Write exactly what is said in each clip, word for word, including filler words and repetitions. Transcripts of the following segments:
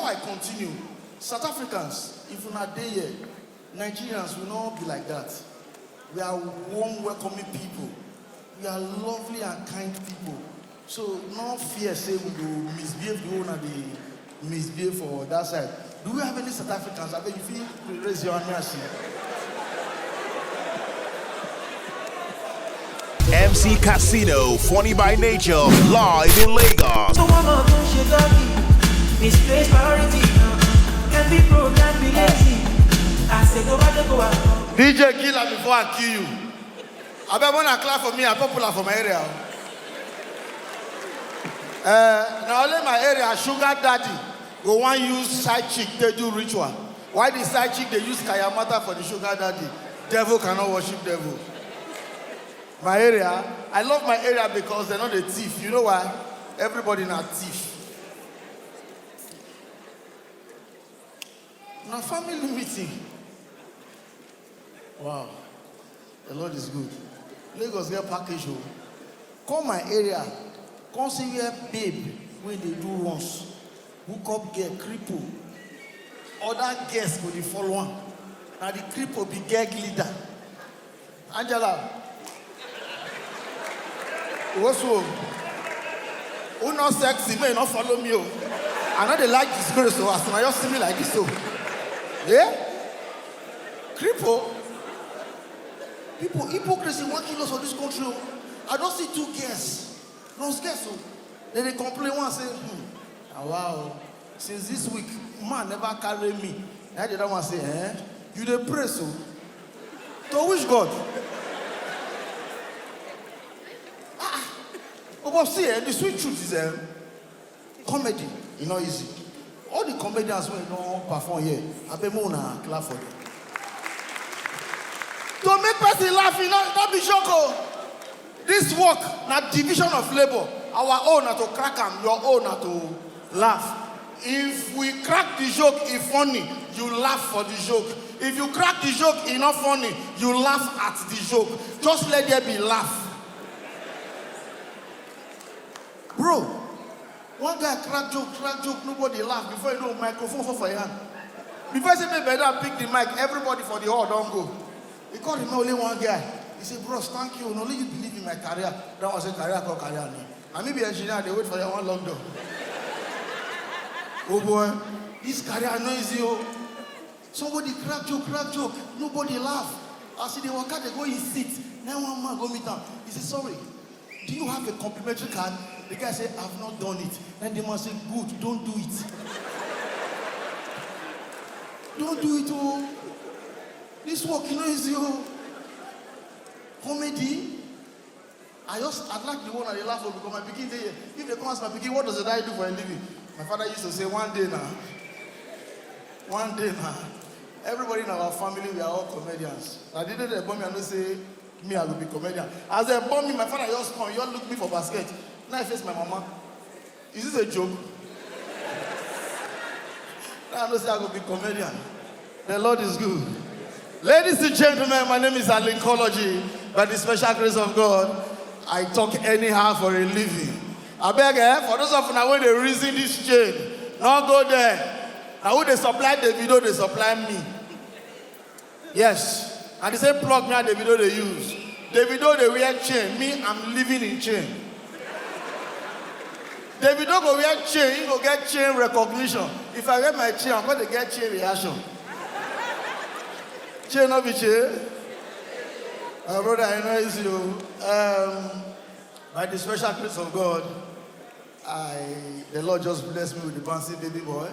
I continue, South Africans, if una dey here, Nigerians will not be like that. We are warm, welcoming people. We are lovely and kind people. So no fear say we go misbehave the way una dey misbehave for that side. Do we have any South Africans? Abeg, you fit raise your hand, may I see. M C Casino, Funny by Nature, live in Lagos. Tó wọ́n mọ̀ tó ń ṣe dọ́kì, misplace priority. Can be pro, can be lazy. I say go back, go out. D J, kill am before I kill you. Abeg, una clap for me, I popular for my area. Uh, na only my area sugar daddy go wan use side chick take do ritual. Why the side chick dey use kayamata for the sugar daddy? Devil cannot worship devil. My area, I love my area because dem no dey thief. You know why? Everybody na thief. Na family meeting. Wow. The Lord is good. Lagos get package o. Come my area, come see where babe wey dey do runs, hook up girl, cripple. Other girls go dey follow am. Na the cripple be gang leader. Angela. Wosu o. Who no sexy, may no follow me o. I no dey like disgrace o, as una just see me like this o. Yeah? Cripple. People, hypocrisy wan kill us for this country o. I don see two girls. Those girls o. Dem dey complain, one say, hmm, awa o. Since this week, man never carry me. Na the other one say, eh? You dey pray so? To which God? Ah, but see, eh, the sweet truth is, eh, comedy, e no easy. All the comedians wey don perform here, abeg make una clap for them. To make person laugh, e no, no be joke o. This work na division of labour. Our own na to crack am, your own na to laugh. If we crack the joke, e funny, you laugh for the joke. If you crack the joke, e no funny, you laugh at the joke. Just let there be laugh. Bro, one guy crack joke, crack joke, nobody laugh. Before you know, microphone fall for your hand. Before you say, make bed down, pick the mic, everybody for the hall don go. He called him only one guy. He said, bros, thank you. Only you believe in my career. That was a career called career. No. I may be engineer, they wait for your one London. Oh boy, this career no easy o. Somebody crack joke, crack joke. Nobody laugh. As he dey waka, dey go his seat. Then one man go meet am. He say, sorry, do you have a complimentary card? The guy say, I've not done it. Then the man say, good, don't do it. Don't do it o. This work, you know, is your comedy. I just, I like the one I dey laugh for because my pikin dey here. If they come ask my pikin, what does the daddy do for a living? My father used to say, one day now, one day now, everybody in our family, we are all comedians. Na the day they born me, I know say me, I go be comedian. As they born me, my father just come, he just look me for basket. Now I face my mama. Is this a joke? Now I know say I go be comedian. The Lord is good. Ladies and gentlemen, my name is Alincology. By the special grace of God, I talk anyhow for a living. Abeg, eh, for those of una wey dey reason this chain, no go there. Na who dey supply Davido dey supply me. Yes. And the same plug me and Davido dey use. Davido dey wear chain, me, I'm living in chain. Davido go wear chain, he go get chain recognition. If I wear my chain, I'm going to get chain reaction. Chain no be chain. My brother, I know it's you. Um, by the special grace of God, I, the Lord just blessed me with the bouncy baby boy.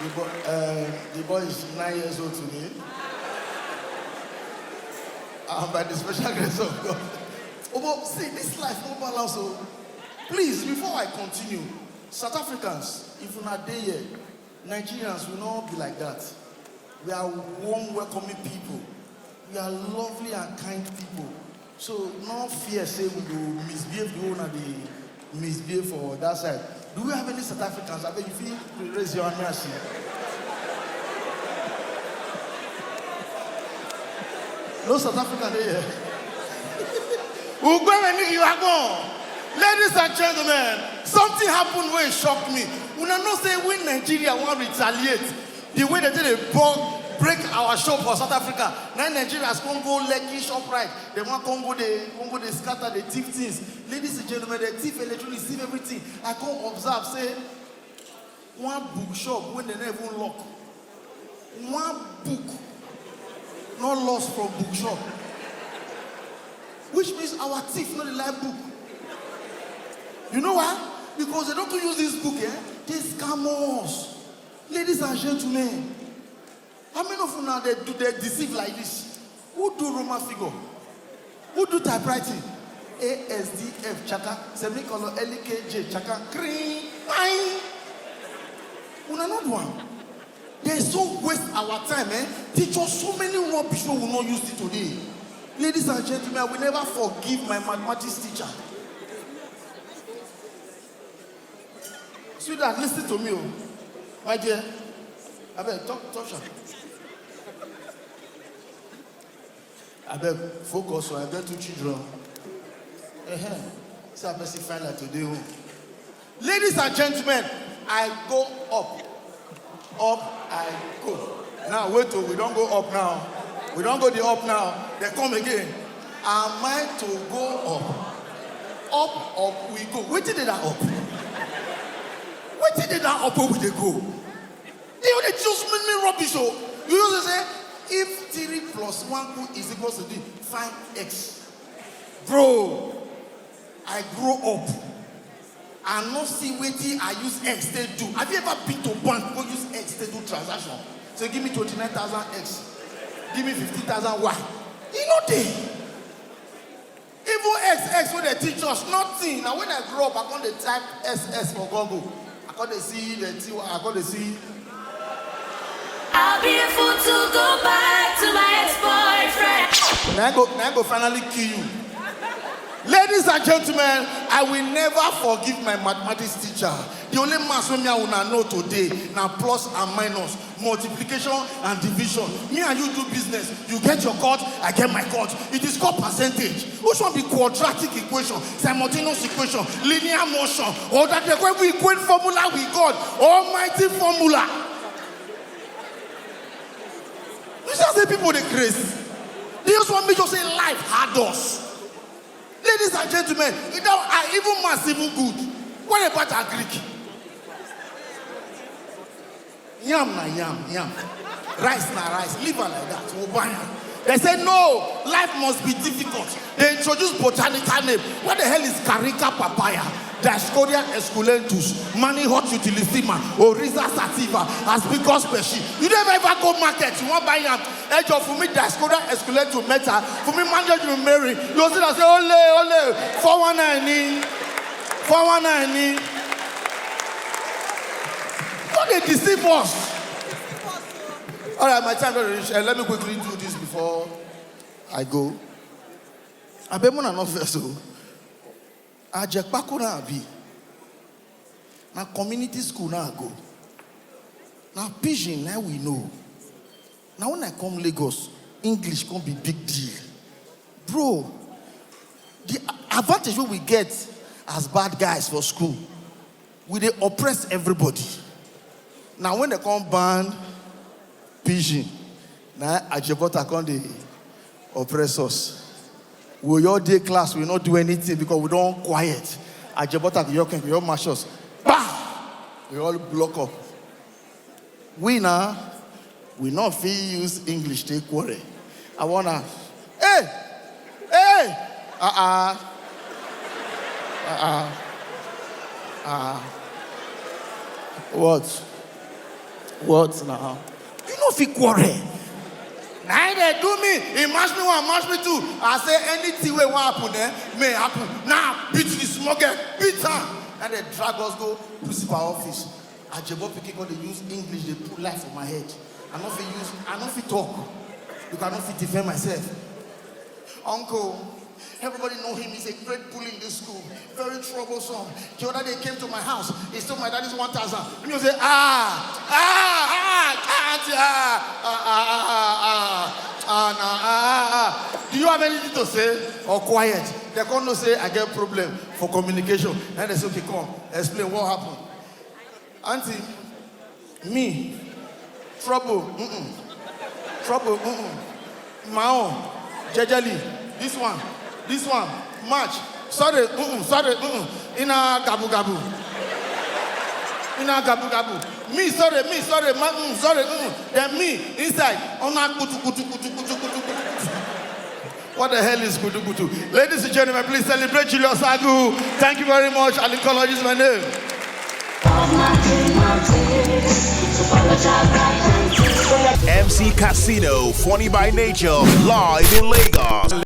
The boy, uh, the boy is nine years old today. And by the special grace of God. Oh, but see, this life no balance o. Please, before I continue, South Africans, if una dey here, Nigerians will not be like that. We are warm, welcoming people. We are lovely and kind people. So no fear say we go misbehave the way una dey misbehave for that side. Do we have any South Africans? Abeg, you fit raise your hand, may I see. No South African dey here. Ugbene ni iwagbon. Ladies and gentlemen, Something happen wey shock me. Una know say when Nigeria wan retaliate, the way they take dey bug, break our shop for South Africa, na Nigerians come go Lekki Shoprite. They wan come go dey come go dey scatter, dey thief things. Ladies and gentlemen, they thief electronics, thief everything. I come observe say one bookshop wey dem no even lock, one book no lost from bookshop, which means our thief no dey like book. You know why? Because they don too use this book, eh? They scam us. Ladies and gentlemen, how many of una dey do, dey deceive like this? Who do Roman figure? Who do typewriting? A S D F chaka, semicolon, L K J chaka, kring, kpang. Una no do am. They so waste our time, eh? Teach us so many rubbish wey we no use till today. Ladies and gentlemen, I will never forgive my mathematics teacher. Sweetheart, listen to me, oh. My dear, abeg, talk, touch am. Abeg, focus, oh, I get two children. Uh-huh. See how person fine like today, oh. Ladies and gentlemen, I go up. Up I go. Now, wait, oh, we don go up now. We don go the up now. They come again. Am I to go up? Up, up we go. Wetin dey that up? Wetin dey that up wey we dey go? They only just make me rubbish, oh. You know, they say, if three plus one is equals to three, find X. Bro, I grow up. I no see wetin I use X take do. Have you ever been to bank go use X take do transaction? Say, "Give me twenty-nine thousand X. Give me fifteen thousand Y." E no dey. Even X X wey dem teach us, nothing. Na when I grow up, I come dey type S S for Google. I come dey see the T Y, I come dey see. I'll be a fool to go back to my ex-boyfriend. Na I go, na I go finally kill you. Ladies and gentlemen, I will never forgive my mathematics teacher. The only maths wey me and una know today na plus and minus, multiplication and division. Me and you do business. You get your cut, I get my cut. It is called percentage. Which one be quadratic equation, simultaneous equation, linear motion, or that they go we equate formula with God, almighty formula? You just say people dey craze. They just want me to say life hard us. Ladies and gentlemen, you know, I even maths even good. What about our Greek? Yam na yam, yam. Rice na rice. Leave am like that. We'll buy am. They say no, life must be difficult. They introduce botanical name. What the hell is Carica papaya? Dioscorea esculentus, Manihot utilissima, Oryza sativa, Aspicus pesci. You never ever go market, you wan buy yam. Ẹ jọ fún mi Dioscorea esculentus mẹ́ta, fún mi Manihot Mary. You see that say, "Ole, ole, four one nine ni, four one nine ni." No dey deceive us. All right, my time don reach. Eh, let me quickly do this before I go. Abeg, una no vex o. Ajekpako na abi? Na community school na I go. Na pidgin na we know. Na when I come Lagos, English come be big deal. Bro, the advantage wey we get as bad guys for school, we dey oppress everybody. Na when they come ban pidgin, na Ajebota come dey oppress us. We all dey class, we no do anything because we don quiet. Ajebota go come, go mash us. Bah! We all block up. We na, we no fit use English take quarrel. I wanna, hey, hey, uh uh, uh uh, uh uh. What? What now? You no fit quarrel. Na him dey do me. He match me one, match me two. I say anything wey wan happen, eh, may happen. Now beat the small girl, beat am. And they drag us go principal office. Ajebo pikin come dey use English dey put life for my head. I no fit use, I no fit talk because I no fit defend myself. Uncle, everybody know him. He's a great bully in this school. Very troublesome. The other day he came to my house. He stole my daddy's one thousand. And you say, ah, ah, ah, ah, auntie, ah, ah, ah, ah, ah, ah, nah, ah, ah, ah. Do you have anything to say? Or quiet? They come know say I get problem for communication. Now they say, "Okay, come, explain what happened." "Auntie, me, trouble, mm-mm. Trouble, mm-mm. My own, jejely, this one, this one, match. Sorry, mm-mm, sorry, mm-mm. Ina gabu gabu. Ina gabu gabu. Me, sorry, me, sorry, ma, mm, sorry, mm-mm." Then me, inside, ona kutu, kutu, kutu, kutu, kutu, kutu. What the hell is kutu, kutu? Ladies and gentlemen, please celebrate Julius Agu. Thank you very much. Alincollogy is my name. M C Casino, funny by nature, live in Lagos.